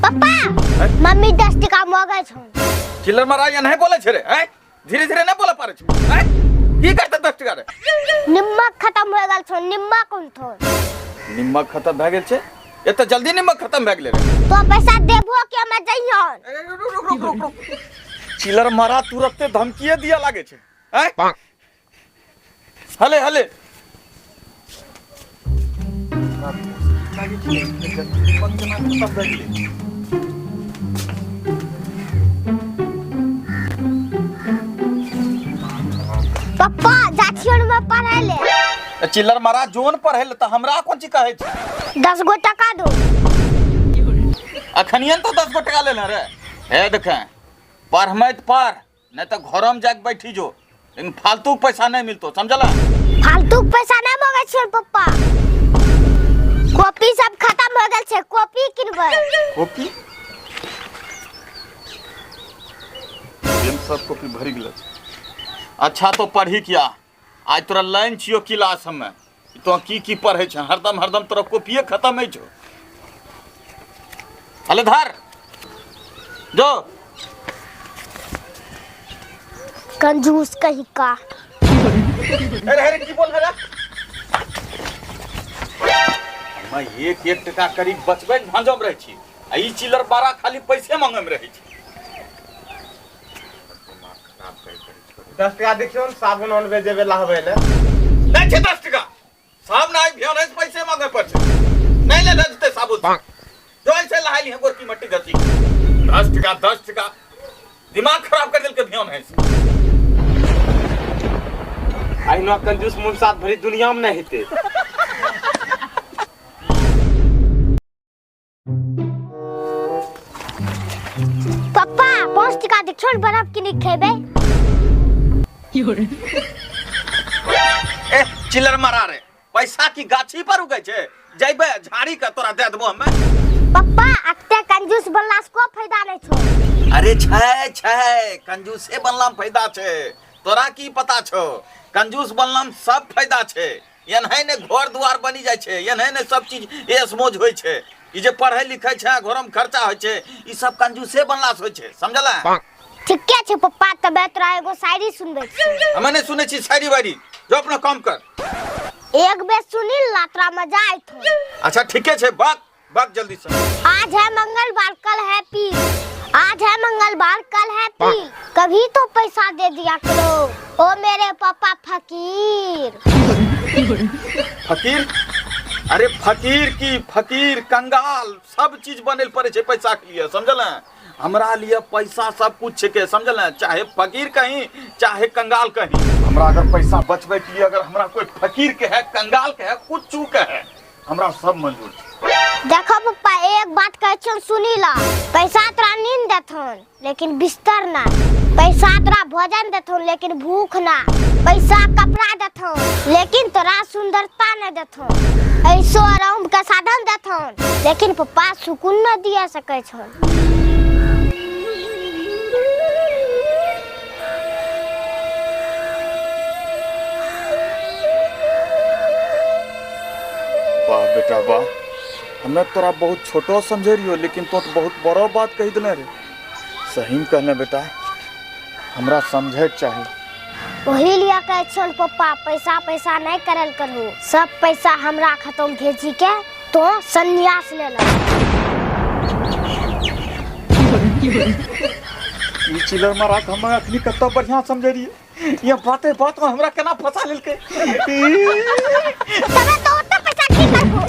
पप्पा, mummy 10 टका मांगे छौ। चिल्लर मारा या नहीं बोले छे रे? हैं, धीरे धीरे नहीं बोले पारे छे? हैं, की करते 10 टका रे? निमक खत्म हो गेल छौ, निमक उनथो। निमक खत्म भए गेल छे? एते जल्दी निमक खत्म भए गेलै रे? तो पैसा देबो कि हम जइहन? ए, रुक रुक रुक रुक रुक, चिल्लर मारा तुरंते धमकिए दिया लागे छे। हैं, हले हले। पप्पा, जाछियन में पढ़ै ले। चिल्लर मारा, जोन पढ़े ले त हमरा कोन चीज कहै छै? 10 गो टका दो। अखनियन तो 10 गो टका लेले रे। हे देखे, पढ़मै त पढ़, नहीं तो घरों में जाके बैठी जो, लेकिन फालतू के पैसा नहीं मिलतो, समझला? फालतू के पैसा नहीं मांगे छियन पप्पा, कॉपी सब खत्म हो गेल छै, कॉपी किनबै। कॉपी एम सब कॉपी भरि गेल छै। अच्छा तो पढ़ी किया, आज तोरा लाइन छियो क्लास में, तो की की पढ़े छै? हरदम हरदम तोरा कॉपिए खत्म होइ छौ। हले धर जो। कंजूस कहीं का। अरे अरे, की बोल रहा? मैं एक एक टका करीब बचबै के भांजम रहै छी आ ई चिल्लर बारा खाली पैसे मांगे में रहै छी। 10 टका देखियौ ने, साबुन अनबे जेबै लहबै ले। नहीं छै 10 टका, साबुन आइ भेल है, पैसे मांगे पर छै। नहीं ले जते साबुन जो ऐसे लहाई है गोरकी मट्टी घसी। 10 टका 10 टका, दिमाग खराब कर देलके भियन है। अहिना कंजूस मुमसाद भरी दुनिया में नहीं हेतै। पप्पा, 5 टका देखियौ ने, बर्फ किनी खेबै। ए चिल्लर मारा रे, पैसा की गाछी पर उगै छै? जैबे झाड़ी के तोरा दे देबो हमे। पप्पा, अते कंजूस बनला से को फायदा नहीं छौ। अरे छै छै, कंजूसे बनला में फायदा छै, तोरा की पता छौ? कंजूस बनला में सब फायदा छै। एनाहि ने घर दुआर बनि जाइ छै, एनाहि ने सब चीज ऐश मौज होइ छै। ई जे पढ़ै लिखै छै, घर में खर्चा होइ छै, ई सब कंजूसे बनला से होइ छै, समझला? ठीके छै पप्पा, तबे तोरा एगो शायरी सुनबै छी। हमे नहि सुनै छी शायरी वायरी, जो अपना काम कर। एक बेर सुनी ला, तोरा मजा आयत। अच्छा ठीके छै, बात बात जल्दी से। आज है मंगलवार कल है पीर, आज है मंगलवार कल है पीर, कभी तो पैसा दे दिया करो ओ मेरे पापा फकीर। फकीर? अरे फकीर की फकीर, कंगाल सब चीज बने पड़े छै पैसा के लिए, समझल? हमरा लिए पैसा सब कुछ छै, समझल? चाहे फकीर कहीं चाहे कंगाल कहीं, हमरा अगर पैसा बचबे के लिए अगर हमरा कोई फकीर के है, कंगाल के है, कुछ के है, हमरा सब मंजूर छै। देखो पप्पा, एक बात कहै छियौ सुनी ला, पैसा तोरा नींद देथुन लेकिन बिस्तर ना, पैसा तोरा भोजन देथुन लेकिन भूख ना, पैसा कपड़ा देथुन लेकिन तोरा सुंदरता नहीं देथुन, ऐसो आराम के साधन देथुन लेकिन पप्पा सुकून न दिया सकै छन। वाह बेटा वाह, हमें तोरा बहुत छोटो समझे रहियो, लेकिन तो बहुत बड़ो बात कही दिले रे। सही में कहले बेटा, हमरा समझे के चाही। वही लिया कहै छियौन पप्पा, पैसा पैसा नहीं करल करू, सब पैसा हमरा खतम भेजी के तो संन्यास ले ला। ई चिलर मारा के हम अखनी कत्तो बढ़िया समझे रहिए, ये बाते बात में हमरा केना फंसा लेलकै। तबे तो ओते पैसा की करबो?